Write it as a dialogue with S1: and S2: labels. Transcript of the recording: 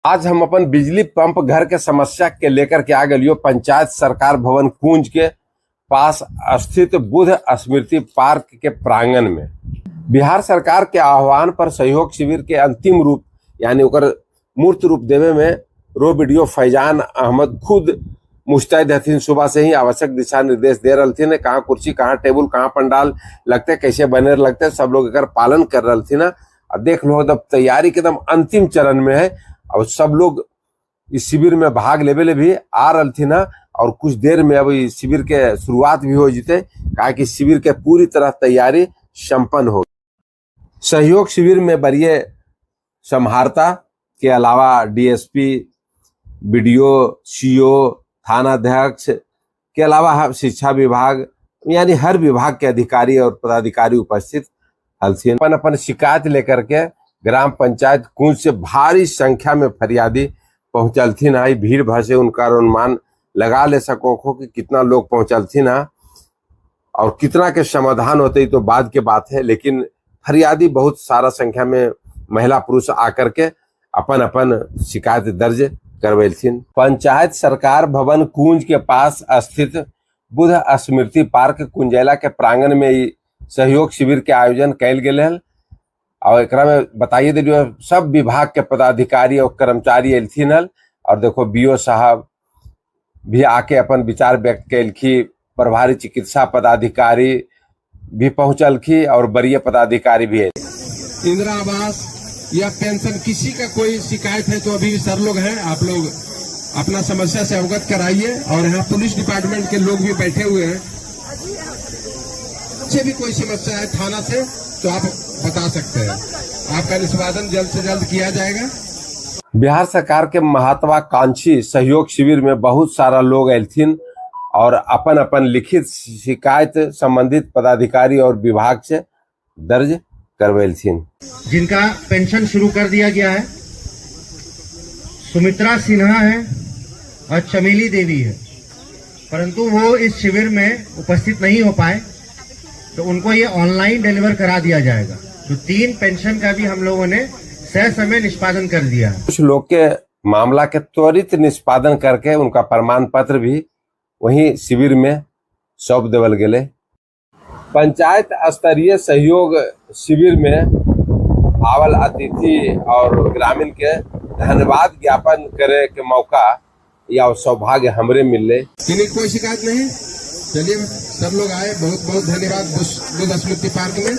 S1: आज हम अपन बिजली पंप घर के समस्या के लेकर के आ गलियो पंचायत सरकार भवन कुंज के पास स्थित बुद्ध स्मृति पार्क के प्रांगण में। बिहार सरकार के आह्वान पर सहयोग शिविर के अंतिम रूप यानी ओकर मूर्त रूप देवे में रो बीडीओ फैजान अहमद खुद मुस्तैद हथिन। सुबह से ही आवश्यक दिशा निर्देश दे रहलथिन, कहाँ कुर्सी, कहाँ टेबुल, कहाँ पंडाल लगते, कैसे बैनर लगते, सब लोग एकर पालन कर रहलथिन। अब देख लो तब तैयारी के एकदम अंतिम चरण में है और सब लोग इस शिविर में भाग लेवे ले भी आ रहलथिन और कुछ देर में अब इस शिविर के शुरुआत भी हो जीते, काहे कि शिविर के पूरी तरह तैयारी संपन्न हो। सहयोग शिविर में वरीय संहारता के अलावा डीएसपी, बीडीओ, सीओ, थानाध्यक्ष के अलावा शिक्षा विभाग यानी हर विभाग के अधिकारी और पदाधिकारी उपस्थित हलथिन। अपन अपन शिकायत लेकर के ग्राम पंचायत कुंज से भारी संख्या में फरियादी पहुंचलथिन है। भीड़ भाड़ से उनका अनुमान लगा ले सको हो कि कितना लोग पहुंचलथिन है और कितना के समाधान होते तो बाद के बात है, लेकिन फरियादी बहुत सारा संख्या में महिला पुरुष आकर के अपन अपन शिकायत दर्ज करवेलथिन। पंचायत सरकार भवन कुंज के पास स्थित बुद्ध स्मृति पार्क कुंजैला के प्रांगण में ई सहयोग शिविर के आयोजन कैल गेल हल और एकरा में बताइए दिलियो सब विभाग के पदाधिकारी और कर्मचारी एलथिन हल। और देखो बीओ साहब भी आके अपन विचार व्यक्त कैलखी, प्रभारी चिकित्सा पदाधिकारी भी पहुंचलखी और वरीय पदाधिकारी भी
S2: इंदिरा आवास या पेंशन किसी का कोई शिकायत है तो अभी भी सर लोग हैं, आप लोग अपना समस्या से अवगत कराइए। और यहाँ पुलिस डिपार्टमेंट के लोग भी बैठे हुए हैं, से भी कोई समस्या है थाना से तो आप बता सकते हैं, आपका निष्पादन जल्द से जल्द किया जाएगा।
S1: बिहार सरकार के महत्वाकांक्षी सहयोग शिविर में बहुत सारा लोग एलथिन और अपन अपन लिखित शिकायत संबंधित पदाधिकारी और विभाग से दर्ज करवेलथिन।
S3: जिनका पेंशन शुरू कर दिया गया है, सुमित्रा सिन्हा है और चमेली देवी है, परंतु वो इस शिविर में उपस्थित नहीं हो पाए तो उनको ये ऑनलाइन डिलीवर करा दिया जाएगा। तो 3 पेंशन का भी हम लोगों ने सह समय निष्पादन कर दिया है।
S1: कुछ लोग के मामला के त्वरित निष्पादन करके उनका प्रमाण पत्र भी वहीं शिविर में सौंप देवल गेले। पंचायत स्तरीय सहयोग शिविर में आवल अतिथि और ग्रामीण के धन्यवाद ज्ञापन करे के मौका या सौभाग्य हमरे मिलले।
S2: किन्हीं कोई शिकायत नहीं। चलिए सब लोग आए, बहुत बहुत धन्यवाद बुद्ध स्मृति पार्क में।